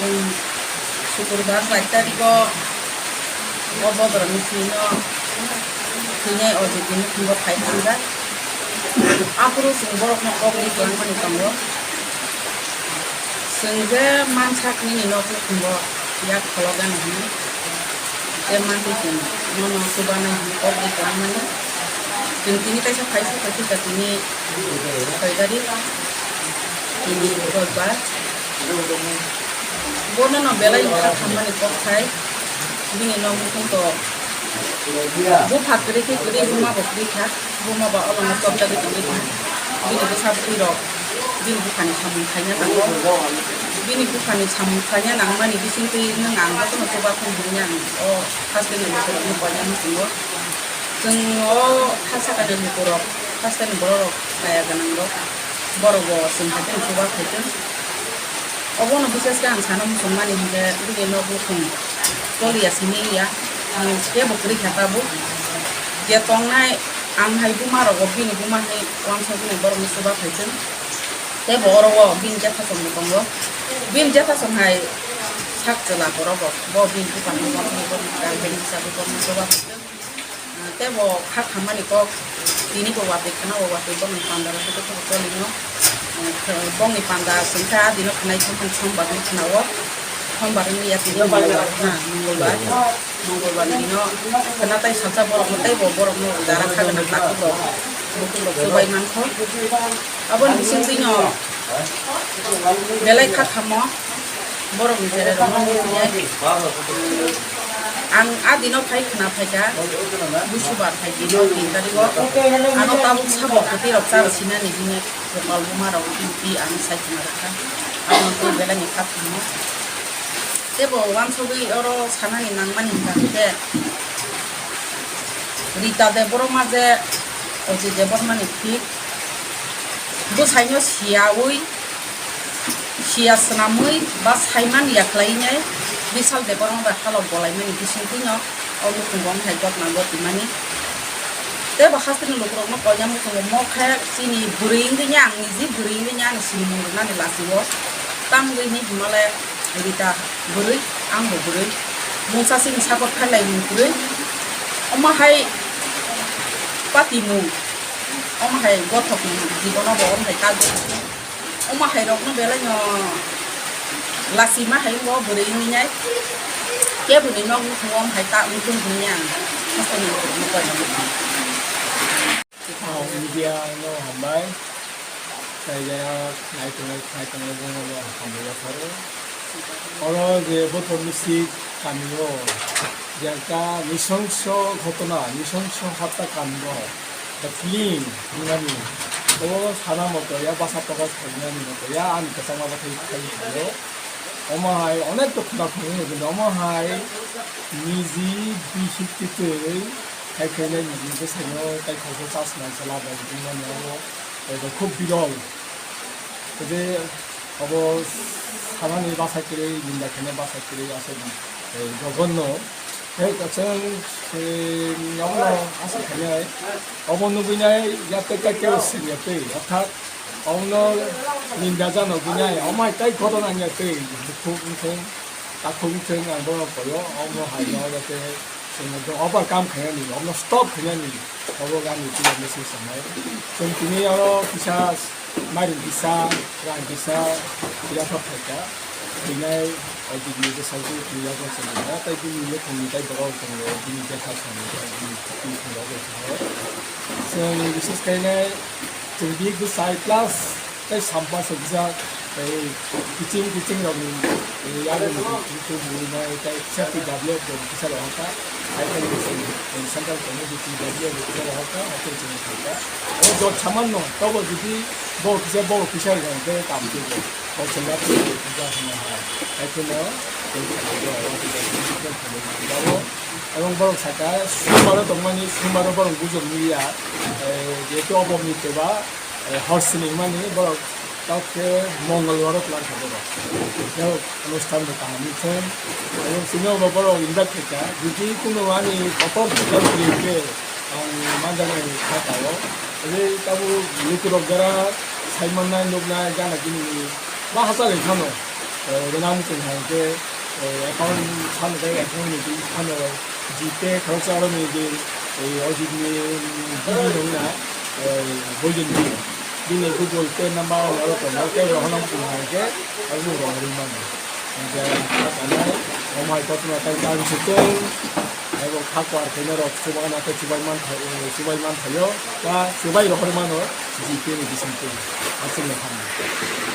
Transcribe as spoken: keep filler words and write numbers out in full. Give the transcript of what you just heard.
Sukurbar bai tariko o bodorokni thwino thwinai o je tini thwngbo phai thangjak. Aphuru chwng borokno kok ri kwlangmani tongo. Chwng je mansak nini nok nukhungo yak khologo hwnwi, tei mantwi chwng nono chubanai hwnwi kok ri kwlangmani. Chwng tini kaisa phai sukha khe tini soi tarik, tini Rojbar. Bono no belai wngkha thammani kok sai, bini nok nukhung to bupha kwrwi khe kwrwi, buma bo kwrwi kha, buma ba olongo chopjagwi tongwi kha, bini bwsa bwtwi rok bini buphani samung khaina nango, bini buphani samung khaina nangmani bisingtwi nwng ang jotono chuba thung hwnwi ang o haste ni lukurokno koinani tongo. Chwng o ha sakani lukurok, hasteni bororok chaya gwnangrok, borok bo chwng hai kheno chuba phaitwng. Obono bises khe ang sana muchungmani hinkhe bini nok nukhung choliya simi ya, ang kebo kwrwi kha tabuk. Je tongnai ang hai buma rogo bini buma hai uansukmani borokno chuba phaitwng. Tei bo oro o bini jethasong bo tongo. Bini jethasong hai sak chwla borok bo, bo bini bupha no uansukmani borokno garden hisabe borokno chuba phaitwng. Ah, tei bo kha khammani kok tini bo watwi khna, o watwi bongni panda rok khe tei khe bo choli no. Ah, bongni panda chwng khe a dino khnai thangmani sombar ni khna o, sombar ni ya tini mongolbar khna, mongolbar, mongolbar ni no khna tai salsa borok no tei bo borok no jara kha gana takhuk rok bukhuk rok chubai mankho. Aboni bisingtwi no belai kha khamo. Borokni cherai rokno nukya. Ang a dino phai khna phaikha, busubar phai dino tin tarigo. Ano tabuk sabo kwtwi rok chara sinani hwnwi kokal buma rok twi ang sai khna rwkha. Ano twi belai ni kha khamo. Tebo uansugwi oro sanani nangmani hwnkha khe Rita Debbarma je Ajay Debbarma ni thik bwsaino siyaui siya swnamwi ba saiman ya khlaiwi nai Bishal Debbarma bai halok bolaimani bisingtwino o nukhungo wng hai gotna gotwimani. Tei bo hasteni lukurokno koina muchungo mo khe chini bwrwi wngwi ni ang niji bwrwi wngwi ni ani sinimung rwnani lachio. Tamgwi ni himale Rita bwrwi, ang bo bwrwi. Mungsa chini sakot phailai ni kwrwi. Omo hai patimung, omo hai gothokmung jibono bo omo hai kagwi. Omo hai rokno belai no lachima hai wngwi bwrwi wngwi nai. Keboni nok nukhungo omo hai ta wngwi tong hwnwi ang hasteni lukurokno koina muchungo. Ah, media no hambai. Tei jara nai tongnai, khai tongnai, bono bo hambai yapharo. Oro je Bothor Misik kamio, je ekta nisongso ghotona, nisongso hatta kando, the killing, hinani, o sana moto ya basa toka khainani moto ya ani kwchangma bathai khai thango. Omo hai onek to khna phai, omo hai niji bihik twi khai khainai niji bwsaino tai khoroksa chasmai chwla bai wngmani abo, abo khub birol. Tei abo sanani basa kwrwi, ninda khainai basa kwrwi aswk, eh, joghonno. Tei kwchwng, eh, abono aswk khainai, obo nugwinai ya tei kaike sengya twi, orthat obono ninda jano gwinai, omo hai tai ghotona wngya twi, bukhuk wngthung, takhuk wngthung, ang bono koyo, omo hai no jate chwng overcome khainani, obono stop khainani, obo ani twiya message sanai. Chwng tini oro kisa mairum kisa, rang kisa, yaphar phaikha, thinai, o bini bwsai twi yaphar chwng kha, tai bini yaphangni tai borok tongo, bini bwkha tongo, bini twi tongo, chwng bises khainai. Chwng bihik bwsai plus tei sampha se kisa tei kiching kiching rokni, eh, yagulni twi twi bwrwinai tei kisa P W F bo kisa rohorkha. Hai phai kisa central committee P W F bo kisa rohorkha, hai phai chwng khaikha. O jot samanno tobo jodi bo kisa bo kisa rwkha hwnkhe kam khe bo. Bo chwng yak kisa hwnwi hai. Hai phano tei khaikha bo, o kisa kisa khaikha bo. Ebong borok sakha sumaro tongmani, sumaro borok bujor nukya, eh, jehetu obo ni keba, eh, hor sini mani borok tao khe mongolbar o twlang kha borok. Tei onusthan bo kaham wngthung. Tei chini obo borok invite khaikha. Jodi kunu ani kotor kotor khe ang manjaknai kha tao. Tei tabuk lukurok jora sai mannai nuknai gana gini ba hachal wngkhano. Eh, rwna muchung hai khe, eh, account phano tei account ni bill phano GPay khoroksa oro ni je, eh, o jigni bill wngna, eh, boyden bill. Bini Google Pay number oro tongo, tei rohorna muchung hai khe, abo rok rwi mano. Hingkhe, ah, kanai, omo hai kotorma tai tang se tong, abo kha kwar khe norok chubagra khe chubai man thai, eh, chubai man thaio, ba chubai rohor mano, GPay ni bising twi, aswk no hamya.